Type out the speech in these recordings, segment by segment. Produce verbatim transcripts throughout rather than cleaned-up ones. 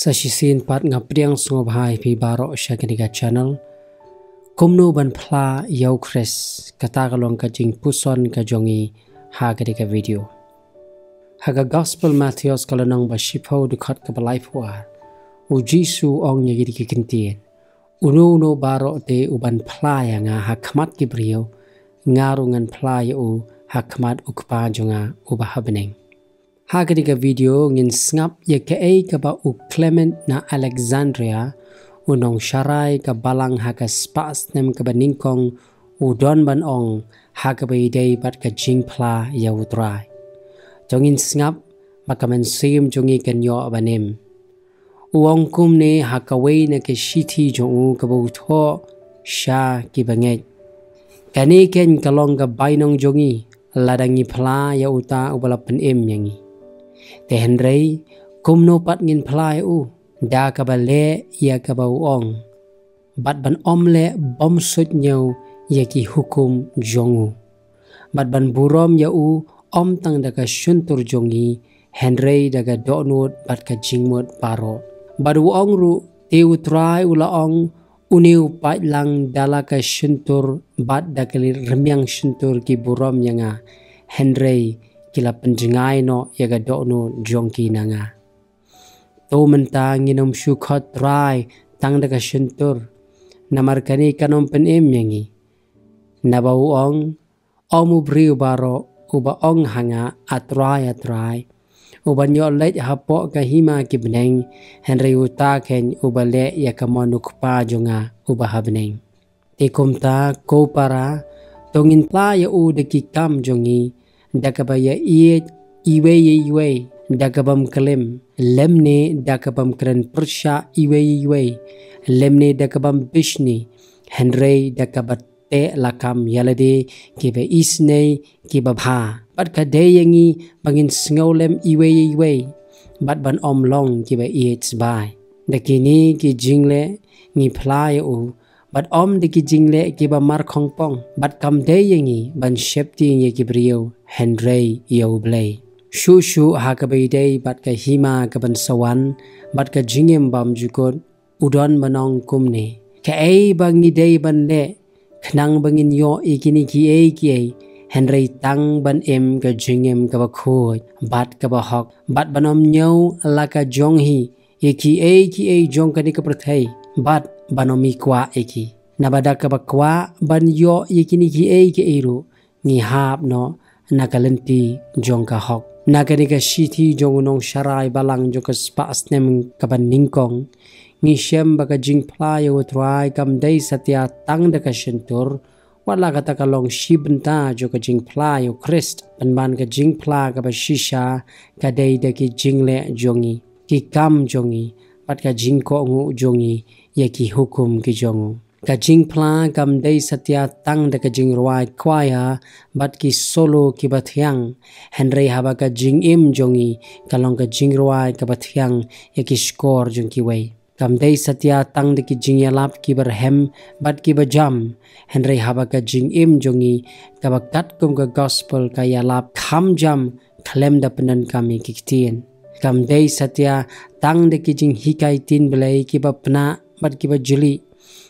Sa shisien pat nga pdiang sngewbha ïa phi baroh sha kane ka channel. Kumno ban phla ïa u Khrist, kata ka long ka jingpuson ka jong ngi ha kane ka video. Ha ka Gospel Mathaios ka lynnong ba shiphew dkhot kaba laiphew ar, u Jisu u ong ïa kine ki ktien: Uno uno baroh te uban phla ïa nga ha khmat ki briew, nga ruh ngan phla ïa u ha khmat u Kpa jong nga uba ha bneng. Ha kane ka video ngin sngap ïa kaei kaba u Clement na Alexandria, u nongsharai ka balang ha ka spah snem kaba nyngkong, u don ban ong ha kaba ïadei bad ka jingphla ïa u Trai. To ngin sngap ba ka mynsiem jong ngi kan ïoh ban im. U ong kumne ha kawei na ki shithi jong u kaba u thoh sha ki bangeit: Kane keiñ ka long ka bainong jong ngi, lada ngi phla ïa uta uba la pynim ïa ngi. Te hynrei kumno pat ngin phla ïa u? Da kaba leh ïa kaba u ong, bad ban ym leh bymsuidñiew ïa ki hukum jong u, bad ban burom ïa u, ym tang da ka shyntur jong ngi, hynrei da ka dohnud bad ka jingmut baroh. Bad u ong ruh: Te u Trai u la ong, une u pait lang da la ka shyntur bad da ka rmiang shyntur ki burom ïa nga, hynrei ki la pynjngai noh ïa ka dohnud jong ki na nga. To mynta ngin ym shu khot Trai tang da ka shyntur, namar kane kan ym pynim ïa ngi. Naba u ong: Ym u briew baroh uba ong ha nga, A Trai, A Trai, uban ïoh leit hapoh ka hima ki bneng, hynrei uta keiñ uba leh ïa ka mon u Kpa jong nga uba ha bneng. Te kumta, ko para, to ngin phla ïa u da ki kam jong ngi, da kaba ïaieit iwei ïa iwei, da ka bym klim, lymne da ka bym kren pyrshah iwei ïa iwei, lymne da ka bym bishni, hynrei da kaba teh lakam ïa lade kiba isynei kiba bha. Bad ka dei ïa ngi ba ngin sngewlem iwei ïa iwei, bad ban ym long kiba ïeit sbai. Da kine ki jingleh ngi phla ïa u, bad ym da ki jingleh kiba markhongpong. Bad kam dei ïa ngi ban sheptieng ïa ki briew, hynrei ïa U Blei. Shuh shuh ha kaba ïadei bad ka hima kaban sa wan bad ka jingim bymjukut, u don ban ong kumne: Kaei ba ngi dei ban leh khnang ba ngin ïoh ïa kine kiei kiei, hynrei tang ban im ka jingim kaba khuid bad kaba hok, bad ban ym ñiew la ka jong hi ïa kiei kiei jong kane ka pyrthei, bad ban ym ïakwah ïa ki. Naba da kaba kwah ban ïoh ïa kine kiei kiei ruh, ngi hap noh na ka lynti jong ka hok. Na kane ka shithi jong u nongsharai balang jong ka spah snem kaba nyngkong, ngi shem ba ka jingphla ïa U Trai kam dei satia tang da ka shyntur, wat la kata ka long shi bynta jong ka jingphla ïa U Khrist. Pynban ka jingphla kaba shisha ka dei da ki jingleh jong ngi, ki kam jong ngi, bad ka jingkohnguh jong ngi ïa ki hukum ki jong u. Ka jingphla kam dei satia tang da ka jingrwai choir bad ki solo kiba thiang, hynrei haba ka jingim jong ngi ka long ka jingrwai kaba thiang ïa ki shkor jong kiwei. Kam dei satia tang da ki jingïalap kiba rhem bad kiba jam, hynrei haba ka jingim jong ngi kaba katkum ka gospel ka ïalap kham jam khlem da pyndonkam ïa ki ktien. Kam dei satia tang da ki jinghikai ktien Blei kiba pnah bad kiba jli,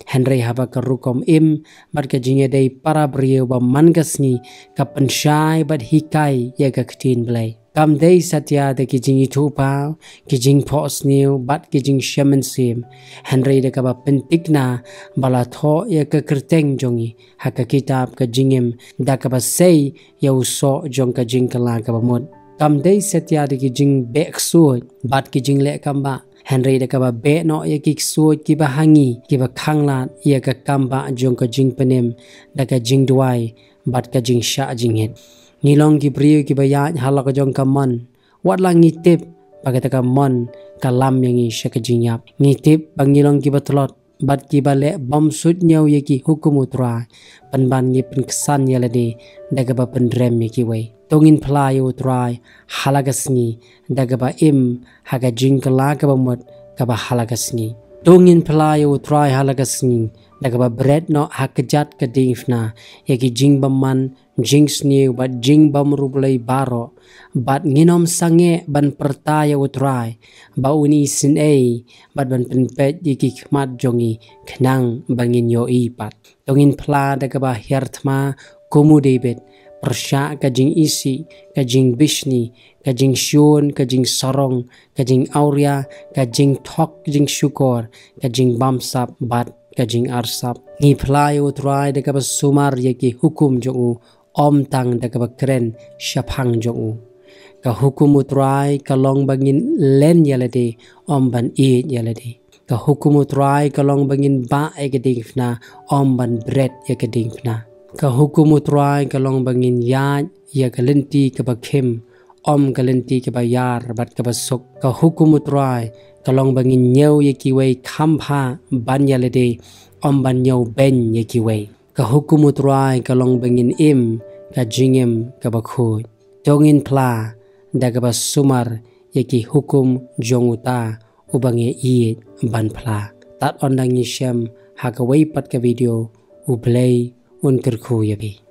hynrei haba ka rukom im bad ka jingïadei para briew ba man ka sngi ka pynshai bad hikai ïa ka ktien Blei. Kam dei satia da ki jingithuhpaw, ki jingphohsniew bad ki jingshem mynsiem, hynrei da kaba pyntikna ba la thoh ïa ka kyrteng jong ngi ha ka kitab ka jingim da kaba sei ïa u soh jong ka jingkylla kaba mut. Kam dei satia da ki jingbeh ksuid bad ki jingleh kambah, hynrei da kaba beh noh ïa ki ksuid kiba ha ngi kiba khanglad ïa ka kambah jong ka jingpynim da ka jingduwai bad ka jingshah jingit. Ngi long ki briew kiba ïaid halor ka jong ka mon, wat la ngi tip ba kata ka mon ka lam ïa ngi sha ka jingïap. Ngi tip ba ngi long kiba tlot bad kiba leh bymsuidñiew ïa ki hukum U Trai, pynban ngi pynksan ïa lade da kaba pynrem ïa kiwei. To ngin phla ïa U Trai ha la ka sngi da kaba im ha ka jingkylla kaba mut kaba ha la ka sngi. To ngin phla ïa U Trai ha la ka sngi da kaba bret noh ha kjat ka diengphna ïa ki jingbymman, jingsniew bad jingbymru Blei baroh, bad ngin ym sangeh ban pyrta ïa U Trai ba un isynei, bad ban pynpeit ïa ki khmat jong ngi khnang ba ngin ïohi pat. To ngin phla da kaba hiar thma kum u David, pyrshah ka jingisih, ka jingbishni, ka jingshun, ka jingsarong, ka jingawria, ka jingthok jingshukor, ka jingbamsap bad ka jingarsap. Ngi phla ïa U Trai da kaba sumar ïa ki hukum jong u, ym tang da kaba kren shaphang jong u. Ka hukum U Trai ka long ba ngin len ïa lade, ym ban ïeit ïa lade. Ka hukum U Trai ka long ba ngin bah ïa ka diengphna, ym ban bret ïa ka diengphna. Ka hukum U Trai ka long ba ngin ïaid ïa ka lynti kaba khim, ym ka lynti kaba ïar bad kaba suk. Ka hukum U Trai ka long ba ngin ñiew ïa kiwei kham bha ban ïa lade, ym ban ñiew beiñ ïa kiwei. Ka hukum U Trai ka long ba ngin im ka jingim kaba khuid. To ngin phla da kaba sumar ïa ki hukum jong uta uba ngi ïeit ban phla. Tad ynda ngi shem ha kawei pat ka video, U Blei un kyrkhu ïa phi.